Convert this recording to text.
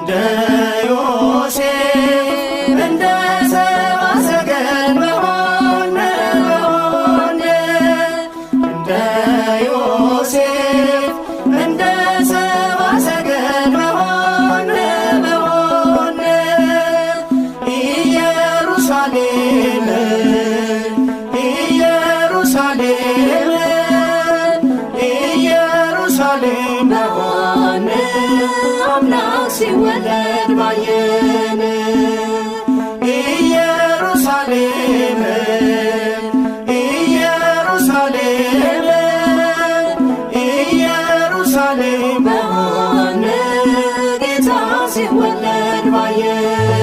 እንደ ዮሴፍ እንደ ሰብአ ሰገል በሆነ በሆነ፣ እንደ ዮሴፍ እንደ ሰብአ ሰገል በሆነ በሆነ፣ ኢየሩሳሌም ኢየሩሳሌም ኢየሩሳሌም በሆነ፣ አምላክ ሲወለድ ባየን። ኢየሩሳሌም ኢየሩሳሌም ኢየሩሳሌም በሆነ፣ ጌታ ሲወለድ ባየን።